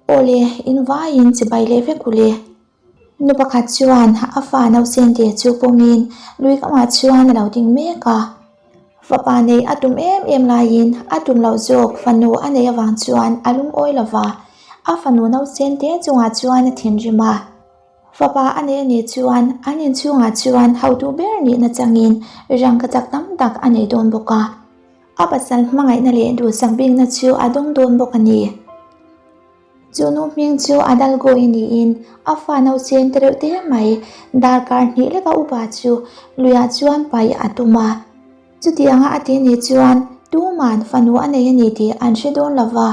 Awle, in vaiin chibai leh vek u le. Nu pakhat chuan a fa nausente chu pawmin lui kamah chuan a lo ding mek a. Fapa nei a tum em em laiin a tum loh zawk fanu a neih avang chuan a lungawi lo va, a fanu nausente chungah chuan a thinrim a. Fapa a nei a nih chuan an inchhungah chuan hotu ber nihna changin rangka chak tam tak a nei dawn bawk a. A pasal hmangaihna leh duhsak bikna chu a dawng dawn bawk a ni. Chu nu hming chu Adalgoi niin a fa nausen te reuh te mai darkar hnih leka upa chu luiah chuan paih a tum a. Chutianga a ti nih chuan tuman fanu a nei a ni tih an hre dawn lo va.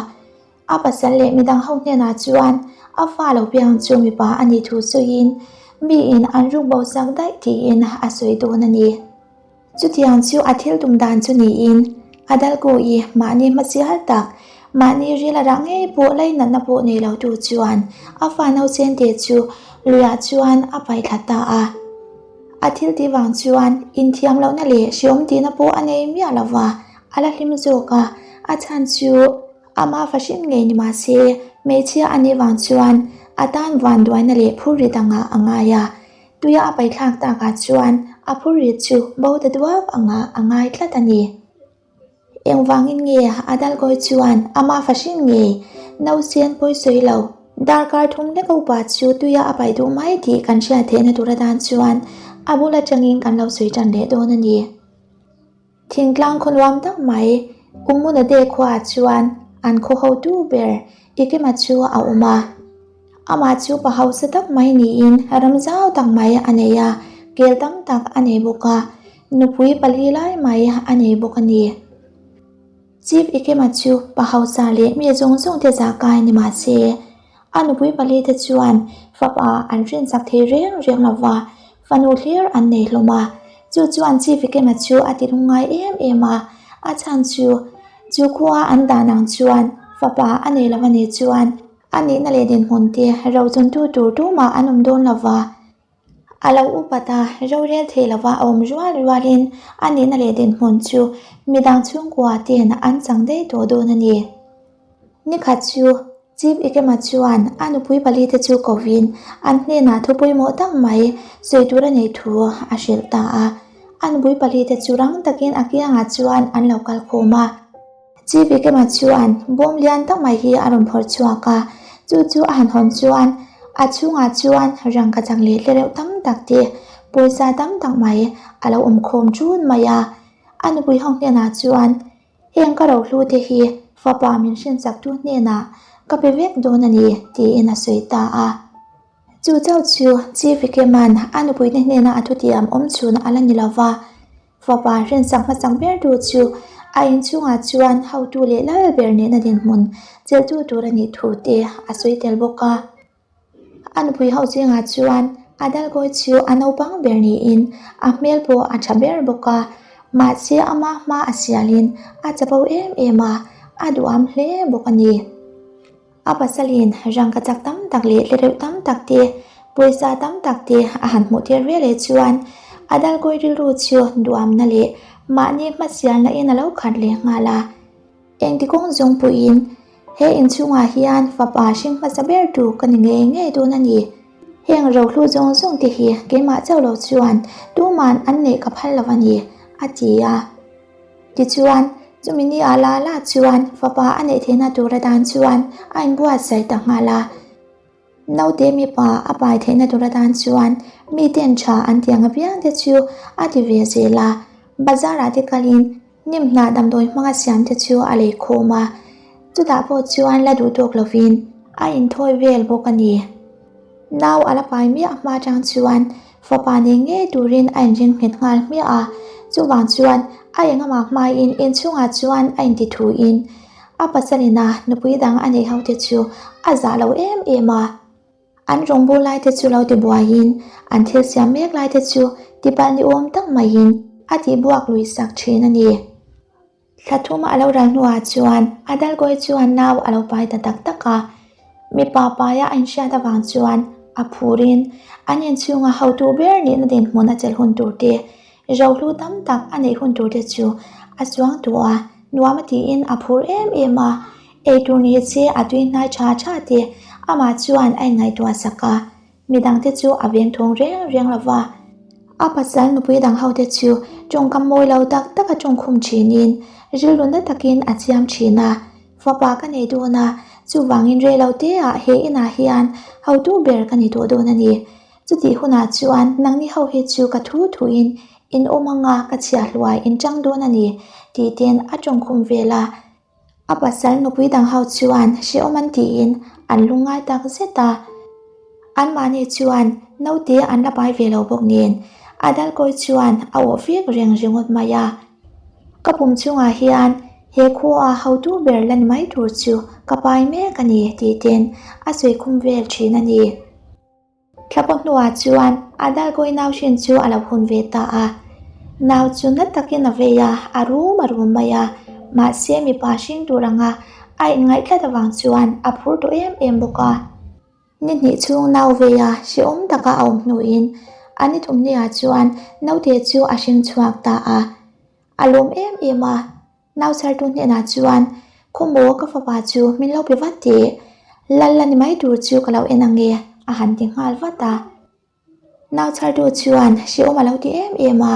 A pasal leh midang ho hnenah chuan a fa lo piang chu mipa a nih thu sawiin miin an ruk bo sak daih tiin a sawi dawn a ni. Chutiang chu a thil tum dan chu niin Adalgo-i mahni hmasial tak, mahni ril a rah ngei pawh lainatna pawh nei lo tu chuan a fa nauchente chu luiah chuan a paih thla ta a. A thil tih vang chuan inthiam lohna leh hreawm tihna pawh a nei miah lo va, a la hlim zawk a, a chhan chu Amah fahrin ngei ni mah se, hmeichhia a nih vang chuan a tan vanduaina leh phurrit angah a ngai a. Tuia a paithlak takah chuan a phurrit chu bo ta duak angah a ngai tlat a ni. Engvangin nge a dalkawi chuan amah fahrin ngei nausen pawi sawi lo darkar thum lek a upa chu tuia a paih duh mai tih kan hriat theihna tur atan chuan a bul atangin kan lo sawi tan leh dawn a ni. Thingtlang khaw nuam tak mai Umunade khuaah chuan an khaw hotu ber Ikema chu a awm a. Amah chu pa hausa tak mai niin ram zau tak mai a nei a, kel tam tak a nei bawk a, nupui pali lai mai a nei bawk a ni. Chief Ikema chu pa hausa leh mi zawng zawng te zah kai ni mah se, a nupui pali te chuan fapa an rinsak thei reng reng lo va, Fanu hlir an nei hlawm a, chu chuan Chief Ikema chu a ti lungngai em em a, a chhan chu chu khua an dan ang chuan fapa a nei lo a nih chuan a nihna leh dinhmun te rochuntu tur tumah an awm dawn lo va, a lo upat a, rorel thei lova a awm rual rualin a nihna leh dinhmun chu midang chhungkua ten an chang daih tawh dawn a ni. Nikhat chu Chief Ikema chuan a nupui pali te chu kovin an hnenah thu pawimawh tak mai sawi tur a neih thu a hrilh ta a. A nupui pali te chu rang takin a kiangah chuan an lo kal khawm a. Chief Ikema chuan bawm lian tak mai hi a rawn phawrh chhuak a, chu chu a han hawn chuan a chhungah chuan rangka chak leh tlereuh tam tak te, pawisa tam tak mai a lo awm khawm ṭun mai a. A nupui ho hnenah chuan Heng ka rohlu te hi fapa min hrinchaktu hnenah ka pe vek dawn a ni, tiin a sawi ta a. Chu chauh chu Chief Ikeman a nupuite hnena a thutiam awm chhun a la ni lo va, fapa hrinchak hmasak bertu chu a inchhungah chuan hotu leh lal ber nena dinhmun chelhtu tur a nih thu te a sawi tel bawk a. A nupui ho zingah chuan a dalkawi chu a naupang ber niin a hmel pawh a tha ber bawk a, mahse ama hma a sialin a chapo em em a, a duham hle bawk a ni. A pasalin rangka chak tam tak leh tlereuh tam tak te, pawisa tam tak te a han hmuh tir ve leh chuan a dalkawi rilru chu duhamna leh mahni hmasialna in a lo khat leh nghal a. Engti kawng zawng pawhin he inchhungah hian fapa hring hmasa ber tur ka ni ngei ngei dawn a ni. Heng rohlu zawng zawng te hi keimah chauh lo chuan tuman an neih ka phal lo a ni, a ti a. Tichuan, chumi ni ah la la chuan fapa a neih theihna tur atan chuan a inbuatsaih ta nghal a. Naute mipa a pai theihna tur atan chuan miten tha an tih ang apiang te chu a ti ve zel a. Bazar ah te kalin Hnim hnah damdawi hmanga siam te chu a lei khawm a, chutah pawh chuan la duh tawk lovin a inthawi vel bawk a ni. Nau a la pai miah hma atang chuan fapa nei ngei turin a inring nghet nghal hmiah a, chuvang chuan a engamah hmain inchhungah chuan a inti thuin a pasalina nupui dang a neih ho te chu a zah lo em em a. An rawngbul lai te chu lo ti buaiin an thil siam mek lai te chu tipalh ni awm tak maiin a tih buak lui sak thin a ni. Thla thum a lo ral hnuah chuan a dalkawi chuan nau a lo pai ta tak tak a, mipa paia a inhriat avang chuan a phurin an inchhunga hotu ber nihna dinhmun a chelh hun tur te, rohlu tam tak a neih hun tur te chu a chuang tawh a, nuam a tiin a phur em em a. Eitur ni se a tui hnai tha tha te amah chuan a inngaihtuah sak a, midangte chu a veng thawng reng reng lo va. A pasal nupui dang ho te chu tawngkam mawi lo tak tak a tawngkhum thinin rilru na takin a chiam thin a. Fapa ka nei dawn a, chuvangin rei lo te ah he inah hian hotu ber ka ni tawh dawn a ni. Chutih hunah chuan nangni ho hi chu ka thu thuin in awm anga ka chhiah hluai in chang dawn a ni tih ten a tawngkhum vel a. A pasal nupui dang ho chuan hrehawm an tiin an lungngai tak zet a. Anmahni chuan naute an la pai ve lo bawk nen a dalkawi chuan a awh vek reng ringawt mai a. Ka pum chungah hian he khua hotu ber la ni mai tur chu ka pai mek a ni tih ten a sawi khum vel thin a ni. Thlapa hnuah chuan a dalkawi nau hrin chu a lo hun ve ta a. Nau chu na takin a vei a, a rum a rum mai a. Mahse mipa hring tur anga a inngaih tlat avang chuan a phur tawh em em bawk a. Ni hnih chhung nau vei a hrehawm taka a awm hnuin a ni thumhniah chuan naute chu a hring chhuak ta a. A lawm em em a. Nau chhartu hnenah chuan, Khawmaw ka fapa chu min lo pe vat teh, lal la ni mai tur chu ka lo en ang e, a han ti nghal vat a. Nau chhartu chuan hrehawm a lo ti em em a,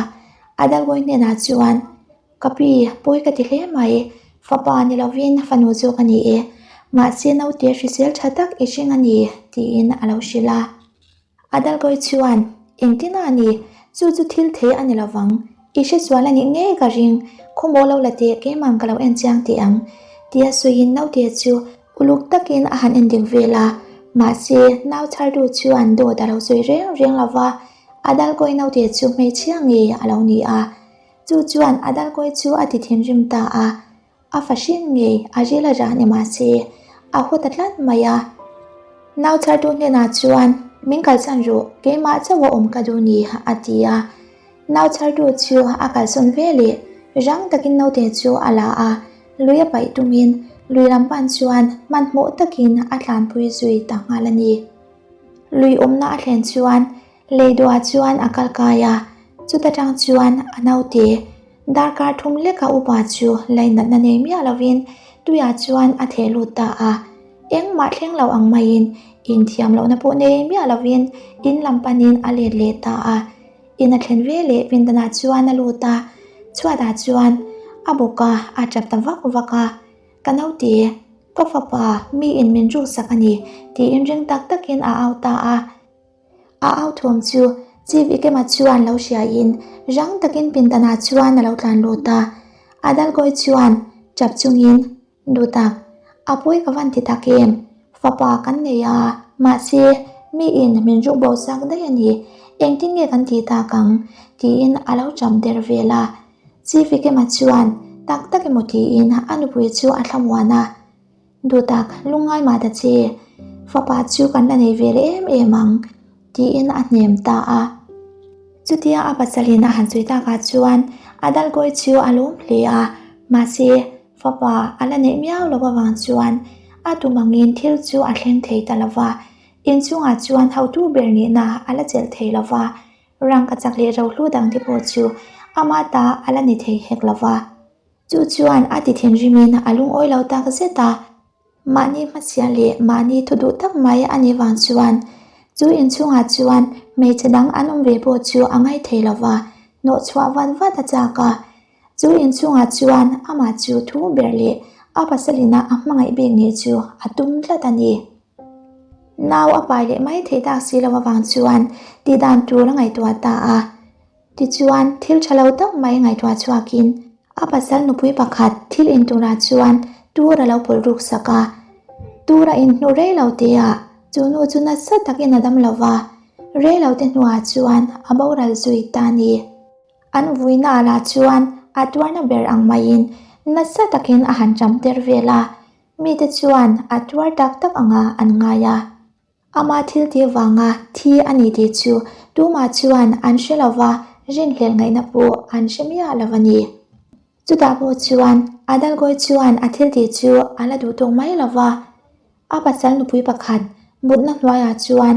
a dalgawi hnenah chuan, Ka pi, pawi ka ti hle mai, fapa ni lovin fanu zawk a ni e, mahse naute hrisel tha tak i hring a ni, tiin a lo hrilh a. A dalkawi chuan, Engtin a ni? Chu chu thil thei a ni lovang. I hresual a nih ngei ka ring. Khawmaw lo la teh, keimah ka lo en chiang teh ang. Tia sawiin naute chu uluk takin a han en dik vel a. Mahse, nau chhartu chuan dawt a lo sawi reng reng lo va, a dalkawi naute chu hmeichhia ngei a lo ni a. Chu chuan a dalkawi chu a ti thinrim ta a. A fa hrin ngei a ril a rah ni mahse a haw ta tlat mai a. Nau chhartu hnenah chuan min kalsan rawh keimah chauh a awm ka duh ni a ti a. Nau chhartu chu a kalsawn ve leh rang takin naute chu a la a, lui a paih tumin lui lam pan chuan hmanhmawh takin a tlanpui zui ta nghal a ni. Lui awmna a thlen chuan Lei duah chuan a kal kai a, chuta tang chuan a naute darkar thum leka upa chu lainatna nei miah lovin tuiah chuan a theh lut ta a. Engmah thleng lo ang maiin inthiam lohna pawh nei miah lovin in lam panin a let leh ta a. In a thlen ve leh pindanah chuan a lut a, chhuatah chuan a bawk a, a tap ta vak vak a. Ka naute, ka fapa, miin min ruksak a ni, tiin ring tak takin a au ta a. A au thawm chu Chief Ikema chuan lo hriain rang takin pindanah chuan a lo tlan lut a. A dalkawi chuan tap chungin, Dutak, a pawi ka van ti tak em? Fapa kan nei a, mahse miin min ruk bo sak daih a ni, engtin nge kan tih tak ang? tiin a lo tap der vel a. Chief Ikema chuan tak tak emaw tiin a nupui chu a thlamuan a. Duhtak, lungngai mah ta che, fapa chu kan la nei ve leh em em ang, tiin a hnem ta a. Chutia a pasalin a han sawi takah chuan a dalkawi chu a lawm hle a, mahse fapa a la neih miau loh avang chuan a tum angin thil chu a thleng thei ta lo va, inchungah chuan hotu ber nihna a la chelh thei lo va, rangka chak leh rohlu dangte pawh chu ama ta a la ni thei hek lo va. Chu chuan a ti thinrimin a lungawi lo tak zet a, mahni hmachhia leh mahni thu duh tak mai a nih vang chuan chu inchhungah chuan hmeichhe dang an awm ve pawh chu a ngaih thei lo va, hnawhchhuah vat vat a chak a. Chu inchhungah chuan amah chu thu ber leh a pasalina a hmangaih bik nih chu a tum tlat a ni. Nau a pai leh mai thei tak si lo avang chuan tihdan tur a ngaihtuah ta a. Tichuan, thil tha lo tak mai ngaihtuah chhuakin a pasal nupui pakhat thil in turah chuan tur a lo pawlh ruk sak a. Tur a inhnu rei lo teah chu nu chu nasa takin a dam lo va, rei lo te hnuah chuan a boral zui ta a ni. An vuina lah chuan a tuarna ber ang maiin nasa takin a han ṭam ter vel a, mite chuan a tuar tak tak anga an ngai a. Ama thil tih vanga thi a ni tih chu tumah chuan an hre lo va, rinhlelh ngaihna pawh an hre miah lo a ni. Chutah pawh chuan Adalgoi chuan a thil tih chu a la duh tawk mai lo va, a pasal nupui pakhat mutna hnuaiah chuan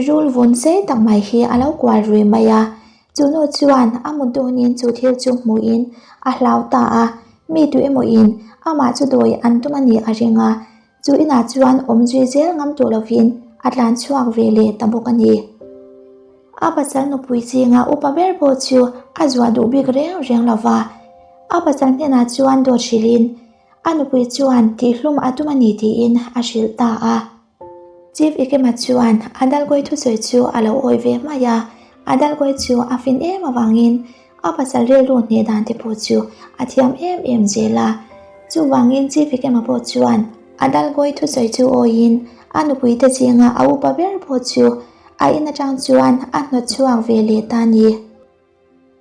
rul vun sei tak mai hi a lo kual rui mai a. Chu nu chuan a mut dawnin chu thil chu hmuhin a hlau ta a. Mi tu emaw in amah chu dawi an tum a nih a ring a, chu inah chuan awm zui zel ngam tawh lovin a tlan chhuak ve leh ta bawk a ni. A pasal nupui zinga upa ber pawh chu a zuah duh bik reng reng lo va, a pasal hnenah chuan dawt hrilhin a nupui chuan tihhlum a tum a ni tiin a hrilh ta a. Chief Ikema chuan Adalgoi thusawi chu a lo awi ve mai a, Adalgoi chu a fin em avangin a pasal rilru hneh dan te pawh chu a thiam em em zel a. Chuvangin Chief Ikema pawh chuan Adalgoi thusawi chu awiin a nupui te zinga a upa ber pawh chu a in atang chuan a hnawt chhuak ve leh ta a ni.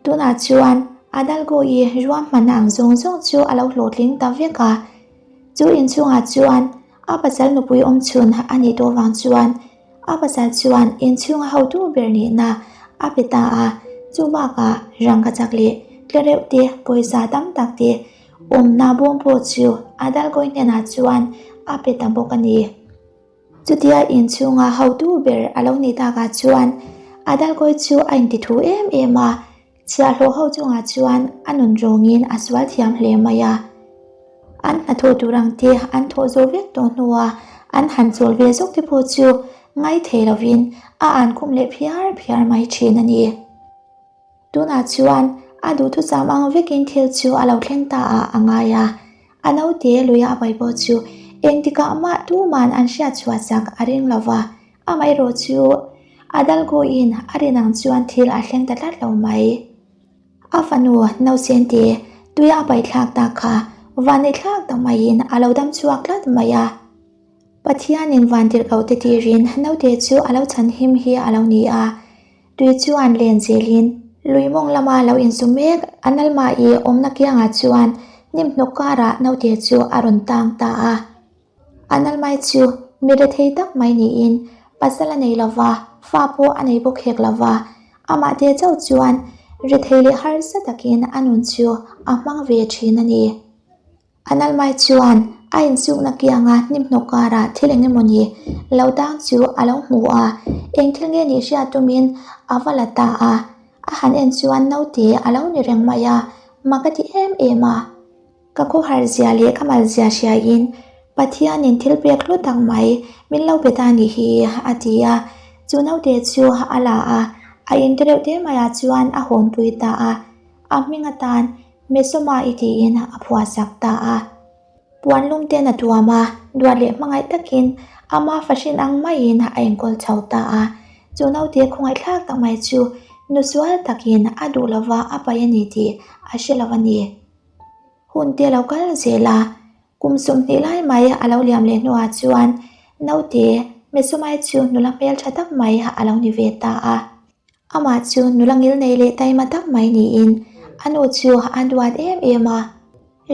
Tunah chuan Adalgo-i ruahmanna ang zawng zawng chu a lo hlawhtling ta vek a. Chu inchhungah chuan a pasal nupui awm chhun a nih tawh vang chuan a pasal chuan inchhunga hotu ber nihna a pe ta a. Chu bakah rangkachak leh tlereuh te, pawisa tam tak te awmna bawm pawh chu Adalgo-i hnenah chuan a pe ta bawk a ni. Chutia inchhunga hotu ber a lo nih takah chuan Adalkawi chu a intithu em em a, chhiahhlawh ho chungah chuan a nun rawngin a sual thiam hle mai a. An hnathawh tur ang te an thawh zawh vek tawh hnua an han chawl ve zawk te pawh chu ngaithei lovin a ankhum leh phiar phiar mai thin a ni. Tunah chuan a duhthusam ang vekin thil chu a lo thleng ta ah a ngai a, a naute luia a pai pawh chu engtikah mah tuman an hriat chhuah chak a ring lo va, amaherawh chu a dalgawin a rin ang chuan thil a thleng ta tlat lo mai. A fanu nausente tuia a pai thlak ta kha vanneih thlak tak maiin a lo dam chhuak tlat mai a. Pathianin vantirhkohte tirin naute chu a lo chhanhim hi a lo ni a. Tui chuan len zelin lui mawng lama lo insu mek a nalmah-i awmna kiangah chuan hnim hnawk karah naute chu a rawn tang ta a. A nalmai chu mi rethei tak mai niin pasal a nei lova, fa pawh a nei bawk hek lova, amah te chauh chuan rethei leh harsa takin a nun chu a hmang ve thin a ni. Analmai chuan a insukna kianga hnimhnawk karah thil eng emawni lo tang chu a lo hmu a, eng thil nge nih hriat tumin a va la ta a, a han en chuan naute a lo ni reng mai a, mak a ti em em a. Ka khawhar zia leh ka mal zia hriain Pathianin thil pek hlu tak mai min lo pe ta nih hi a ti a, chu naute chu a la a, a inte reuh te maiah chuan a hawnpui ta a, a hming atan Mesoma i tiin a phuahsak ta a. Puan lum ten a tuam a, duat leh hmangaih takin ama fahrin ang maiin a enkawl chho ta a. Chu naute khawngaihthlak tak mai chu nu sual takin a duh lova a pai a ni tih a hre lo a ni. Hun te lo kal zel a, kum 20 lai mai a lo liam leh hnuah chuan naute Mesomai chu nula hmeltha tak mai a lo ni ve ta a. Amah chu nula ngil nei leh taima tak mai niin a nu chu a duat em em a.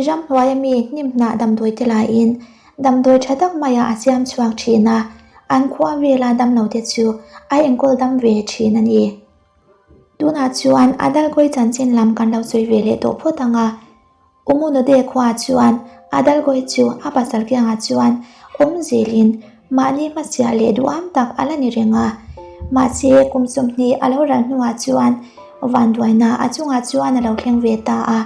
Ramhnuaia mi hnim hnah damdawi te laiin damdawi tha tak maiah a siam chhuak thin a, an khua vela damlo te chu a enkawl dam ve thin a ni. Tunah chuan a dalkawi chanchin lam kan lo sawi ve leh tawh phawt ang a. Umunode khua chuan Adalgoi chu a pasal kiangah chuan awm zelin mahni hmasiah leh duham tak a la ni reng a. Mahse, kum 20 a lo ral hnuah chuan vanduaina a chungah chuan a lo thleng ve ta a,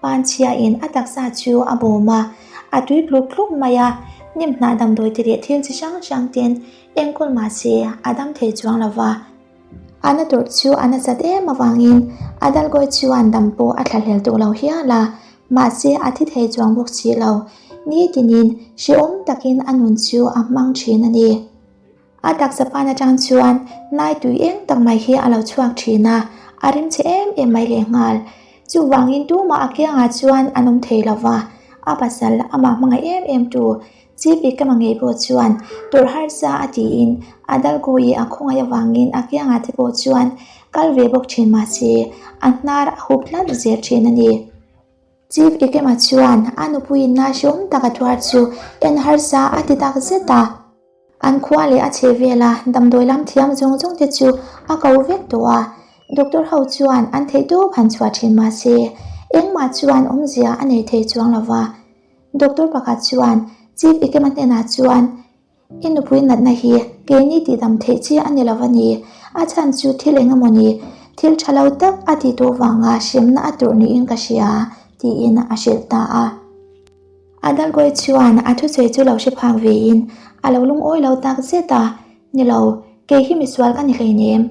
panchhiain a taksa chu a bawm a, a tui tluk tluk mai a, hnim hnah damdawi te leh thil chi hrang hrang ten enkawl mahse a dam thei chuang lo va. A na tawrh chu a nasat em avangin Adalgoi chuan dam pawh a thlahlel tawh lo hial a, mahse a thi thei chuang bawk si lo. Nitinin hrehawm takin a nun chu a hmang thin a ni. A taksa pan atang chuan nai tui eng tak mai hi a lo chhuak thin a, a rimchhe em em mai lehnghal. Chuvangin tumah a kiangah chuan an awm thei lo va, a pasal amah hmangaih em em tu Chief Ikama ngei pawh chuan tawrh harsa a tiin a dalgawih a khawngaih avangin a kiangah te pawh chuan kal ve bawk thin mahse a hnar a hup tlat zel thin a ni. Chief Ikema chuan a nupuiin na hreawm tak a tuar chu en harsa a ti tak zet a. An khua leh a chheh vela damdawi lam thiam zawng zawng te chu a ko vek tawh a, doctor ho chuan an theihtawp han chhuah thin mahse engmah chuan awmzia a nei thei chuang lova. Doctor pakhat chuan Chief Ikema hnenah chuan, I nupui natna hi keini tihdam theih chi a ni lo a ni. A chhan chu thil eng emaw ni, thil tha lo tak a tih tawh vanga hremna a turh niin ka hria, tiin a hrilh ta a. Adalgoi chuan a thusawi chu lo hre phak vein a lo lungawi lo tak zet a, Ni lo, kei hi misual ka ni hleinem,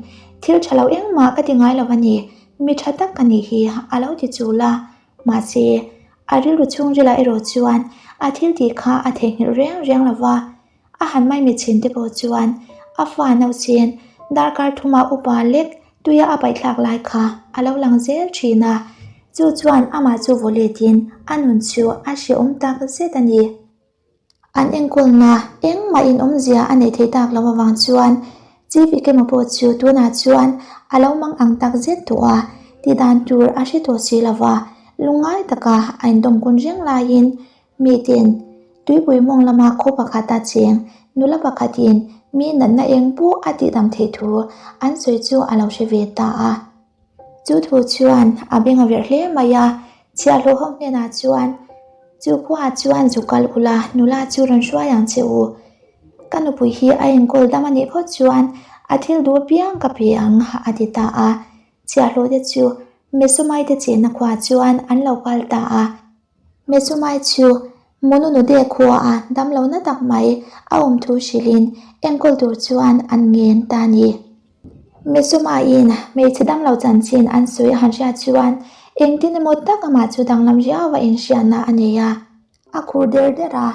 thil tha lo engmah ka ti ngai lo a ni, mi tha tak ka nih hi a lo ti chul a. Mahse, a rilru chhungrilah erawh chuan a thil tih kha a theihnghilh reng reng lo va, A han maimi chhin te pawh chuan a fa nausen darkar thuma upa lek tuia a paihthlak lai kha a lo lang zel thin a, chu chuan amah chu vaw letin a nun chu a hrehawm tak zet a ni. An enkawlna engmah inawmzia a neih theih tak loh avang chuan Chief Ikema pawh chu tunah chuan a lo mang ang tak zet tawh a, tihdan tur a hre tawh si lova, lungngai taka a indawmkun reng laiin Miten, tuipui mawng lama khaw pakhata cheng nula pakhatin mi natna eng pawh a tihdam theih thu an sawi chu a lo hre ve ta a. Chu thu chuan a beng a verh hle mai a, chhiahhlawh ho hnenah chuan, Chu khuaah chuan zu kal ula, nula chu rawn hruai ang che u. Ka nupui hi a enkawl dam a nih phawt chuan a thil duh apiang ka pe ang, a ti ta a. Chhiahhlawh te chu Mesomaite chenna khuaah chuan an lo kal ta a. Mesumai chu Mununude khuaah damlohna tak mai a awm thu hrilhin enkawl tur chuan an ngen ta a ni. Mesumaiin hmeichhe damlo chanchin an sawi a han hriat chuan engtin emaw tak amah chu danglam riau a inhriatna a nei a. A khur der der a,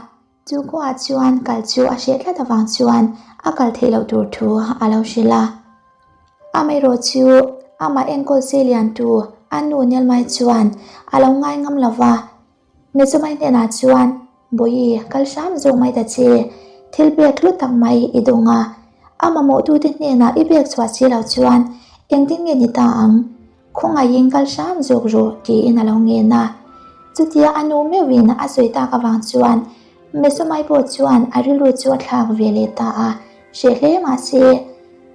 chu khuaah chuan kal chu a hreh tlat avang chuan a kal theih loh tur thu a lo hrilh a. Amaherawh chu amah enkawl se liantu a nu Nelmai chuan a lo ngai ngam lo va, Mizumai hnenah chuan, Bawihi, kal hram zawk mai ta che, thil pek hlu tak mai i dawng a, a mamawhtute hnenah i pek chhuah si lo chuan engtin nge ni ta ang? Khawngaihin kal hram zawk rawh tiin a lo ngen a. Chutia a nu meuhin a sawi tak avang chuan Mesumai pawh chuan a rilru chu a thlak ve leh ta a, hreh hle mahse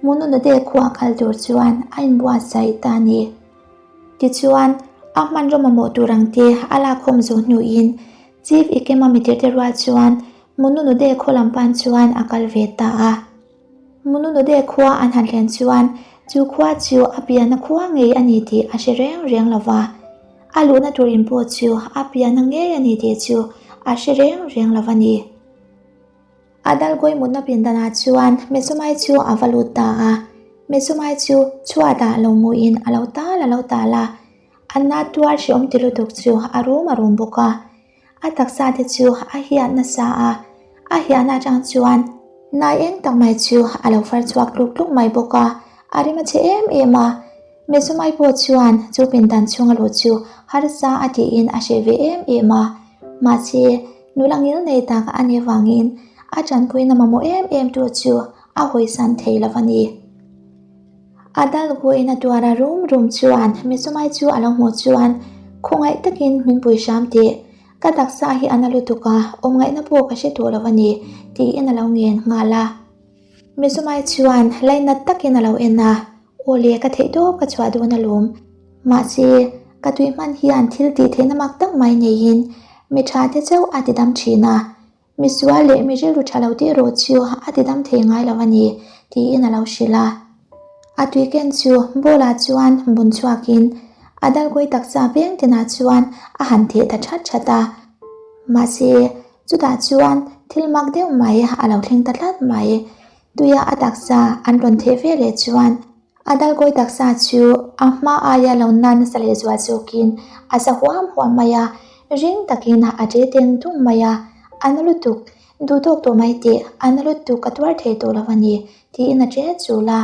Mununade khua kal tur chuan a inbuatsaih ta a ni. Tichuan, a hmanraw mamawh tur ang te a lakkhawm zawh hnuin Chief Ikema mitirte rual chuan Mununade khaw lam pan chuan a kal ve ta a. Mununude khua an han thlen chuan chu khua chu a pianna khua ngei a ni tih a hre reng reng lo va. A luhna tur in pawh chu a pianna ngei a ni tih chu a hre reng reng lo va ni. A dalgawi mutna pindanah chuan Mesumai chu a va lut ta a. Mesumai chu chhuatah lo muin a lo tal a lo tal a. A na tuar hreawm ti lutuk chu a rum a rum bawk a. A taksa te chu a hiat nasa a, a hiahna atang chuan nai eng tak mai chu a lo far chhuak tluk tluk mai bawk a, a rim a chhe em em a. Mizumai pawh chuan chu pindan chhunga luh chu harsa a tiin a hreh ve em em a, mahse nula ngil nei tak a nih avangin a tanpuina mamawh em em tu chu a hawisan thei lo a ni. A dal huain a tuar a rum rum chuan Mizumai chu a lo hmuh chuan khawngaih takin min pui hram teh, ka taksa hi a na lutuk a, awm ngaihna pawh ka hre tawh lo a ni tiin a lo ngen nghal a. Mizumai chuan lainat takin a lo en a, Aw le ka theih tawp ka chhuah dawn alawm, mahse ka tui hman hian thil tih theihna mak tak mai neiin mi tha te chauh a ti dam thin a, Misual leh mi rilru tha lo tih erawh chu a ti dam thei ngai lo a ni, tiin a lo hrilh a. A tui ken chu bowl-ah chuan bun chhuakin a dalkawi taksa veng tinah chuan a han theh ta that that a. Mahse, chutah chuan thil mak deuh mai a lo thleng ta tlat mai. Tuia a taksa an rawn theh ve leh chuan A dalkawi taksa chu a hma aia lo na nasa leh zual zawkin a za huam huam mai a, ring takin a ṭe teng tung mai a, A na lutuk, duh tawk tawh mai teh, a na lutuk ka tuar thei tawh lo a ni, tiin a ṭe chul a.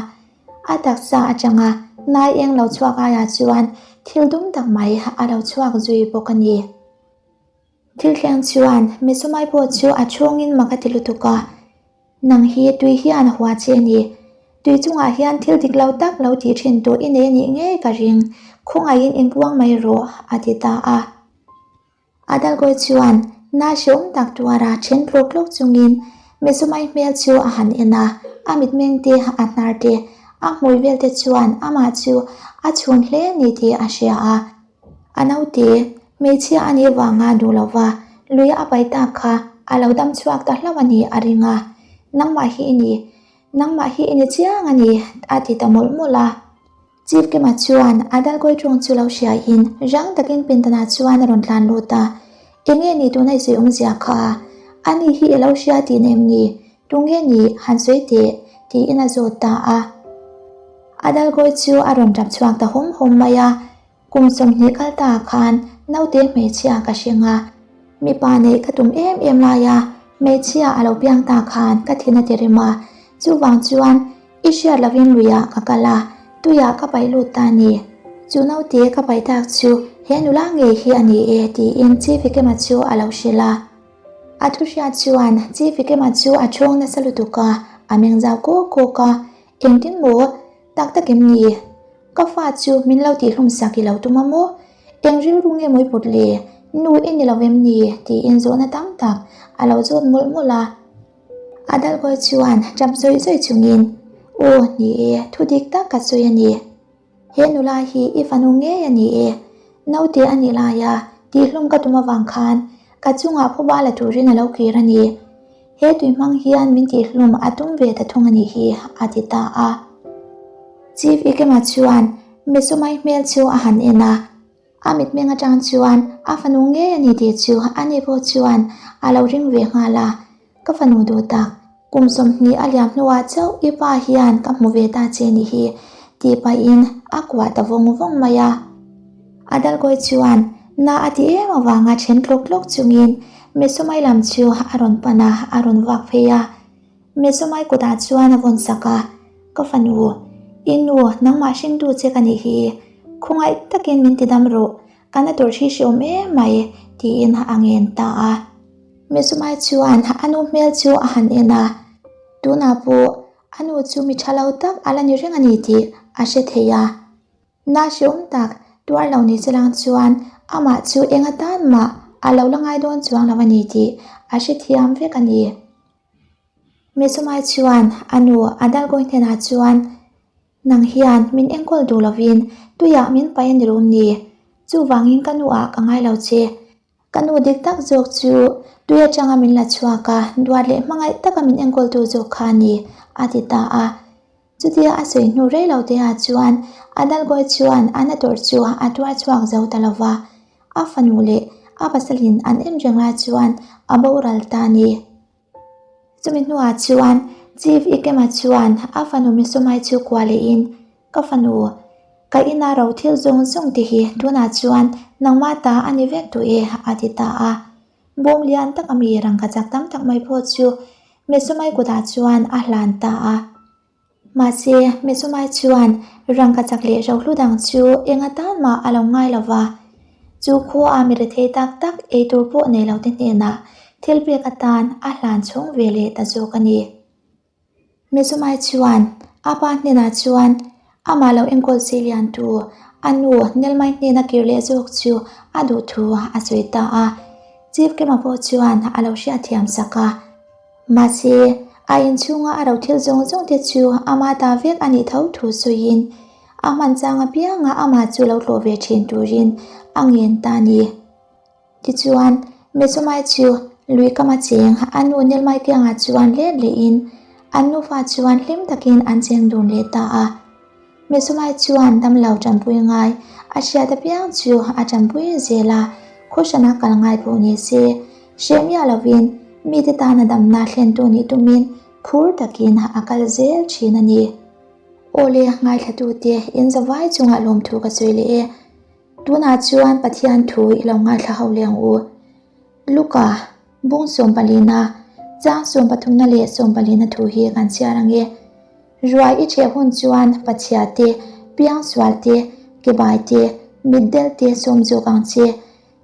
A taksa aṭanga nai eng lo chhuak aiah chuan thil dum tak mai a lo chhuak zui bawk a ni. Thil thleng chuan Mizumai pawh chu a chhungin mak a ti lutuk a, Nang hi tui hian a hua che a ni. Tui chungah hian thil dik lo tak lo tih thin tawh i nei a nih ngei ka ring, khawngaihin inpuang mai rawh, a ti ta a. Adalgoi chuan na hreawm tak tuara then tlawk tlawk chungin Mizumai hmel chu a han en a, a mitmeng te, a hnar te, a hmui vel te chuan amah chu a chhun hle ni tih a hria a. A naute, hmeichhia a nih vanga duh lova lui a pai tak kha a lo dam chhuak ta hlauh a ni a ring a, nangmah hi i ni, nangmah hi i ni chiang a ni a ti ta mawlh mawlh a. Chief Kima chuan a dalkawi ṭawng chu lo hriain rang takin pindanah chuan a rawn tlan lut a, Enge ni tuna i sawi awmzia kha? Ani hi i lo hria tihna em ni? Tunge ni han sawi teh? tiin a zawt ta a. A dalkawi chu a rawn ṭap chhuak ta hawm hawm mai a. Kum 20 kal ta khan naute hmeichhia ka hring a, mipa neih ka tum em em lai a, hmeichhia a lo piang ta khan ka thin a ti rim a, chuvang chuan i hriat lovin luiah ka kal a, tuiah ka paih lut ta a ni. Chu naute ka paih tak chu he nula ngei hi a ni e tiin Chief Ikema chu a lo hrilh a. A thu hriat chuan Chief Ikema chu a thawng nasa lutuk a, a meng zau kawk kawk a, engtin maw tak tak em ni? Ka fa chu min lo tihhlum sak i lo tum a maw? Eng rilru nge mawi put le? Nu i ni lo em ni? tiin zawhna tam tak a lo zawt mawlh mawlh a. A dalkawi chuan ṭap zawih zawih chungin, Aw, ni e, thu dik tak ka sawi a ni. He nula hi i fanu ngei a ni e. Naute a nih laia tihhlum ka tum avang khan ka chungah phuba la turin a lo kir a ni. He tui hmang hian min tihhlum a tum ve ta thung a nih hi, a ti ta a. Chief Ikema chuan Mesumai hmel chu a han en a, a mitmeng atang chuan a fanu ngei a ni tih chu ani pawh chuan a lo ring ve nghal a, Ka fanu duh tak, kum 20 a liam hnuah chauh i pa hian ka hmu ve ta che ni hi, tih pahin a kuah ta vawng vawng mai a. A dalkawi chuan na a ti em avanga then tlawk tlawk chungin Mesumai lam chu a rawn pan a, a rawn vak phei a. Mesumai kutah chuan a vawn sak a, Ka fanu, i nu nangmah hringtu che ka nih hi, khawngaih takin min tidam rawh, ka na tur hi hreawm em mai, tiin a ngen ta a. Mesumai chuan a nu hmel chu a han en a, tunah pawh a nu chu mi tha lo tak a la ni reng a ni tih a hre thei a. Na hreawm tak tuar lo ni che lang chuan amah chu eng atan mah a lo la ngai dawn chuang lo a ni tih a hrethiam vek a ni. Mesumai chuan a nu a dalkawi hnenah chuan, Nang hian min enkawl duh lovin tuiah min paih a ni lawm ni? Chuvangin ka nu ah ka ngai lo che. Ka nu dik tak zawk chu tui atanga min la chhuak a, duat leh hmangaih taka min enkawltu zawk kha a ni, a ti ta a. Chutia a sawi hnu rei lo te ah chuan a dalkawi chuan a na tawrh chu a tuar chhuak zo ta lo va, a fanu leh a pasalin an en reng lai chuan a boral ta a ni. Chumi hnuah chuan Chief Ikema chuan a fanu Misumai chu kuah lehin, Ka fanu, ka ina ro thil zawng zawng te hi tunah chuan nangmah ta a ni vek duh e, a ti ta a. Bawm lian taka mi rangkachak tam tak mai pawh chu Misumai kutah chuan a hlan ta a. Mahse, Mesumai chuan rangkachak leh rohlu dang chu eng atan mah a lo ngai lo va. Chu khuaa mi rethei tak tak eitur pawh nei lo te hnenah thil pek atan a hlan chhung ve leh ta zawk a ni. Mesumai chuan a pa hnenah chuan amah lo enkawl si liantu a nu Nelmai hnena kir leh zawk chu a duh thu a sawi ta a. Chief Kema pawh chuan a lo hriatthiam sak a. Mahse, a inchhunga a ro thil zawng zawng te chu ama ta vek a nih tho thu sawiin a hman chang apianga amah chu lo tlawh ve thin turin a ngen ta a ni. Tichuan, Mesumai chu lui kama cheng a nu Nelmai kiangah chuan let lehin an nufa chuan hlim takin an cheng dun leh ta a. Mesumai chuan damlo tanpui ngai a hriat apiang chu a tanpui zel a, khawhrana kal ngai pawh ni se, hreh miah lovin mite tana damna thlentu nih tumin phur takin a kal zel thin a ni. Awle ngaithlatute in zavai chungah lawmthu ka sawi leh e. Tunah chuan Pathian thu i lo ngaithla ho leh ang u. Luka, bung sawmpalina, chang sawmpathumna leh sawmpalina thu hi kan chhiar ang e. Ruai i ṭheh hun chuan pachhia te, piangsual te, kebai te, mitdel te sawm zawk ang che.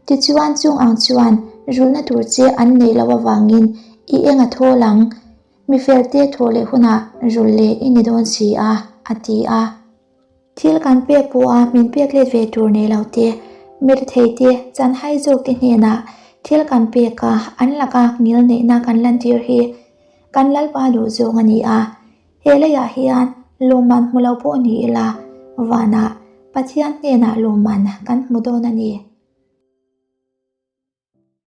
Tichuan chung ang chuan rulhna tur che an neih loh avangin i eng a thawl ang. Mi fel te thawh leh hunah rulh leh i ni dawn si a, a ti a. Thil kan pek pawha min pek let ve tur nei lo te, mirethei te, chanhai zawk te hnenah thil kan pek a, an laka ngil neihna kan lantir hi kan Lalpa duh zawng a ni a. He leiah hian lawmman hmu lo pawh ni ila, vanah Pathian hnenah lawmman kan hmu dawn a ni.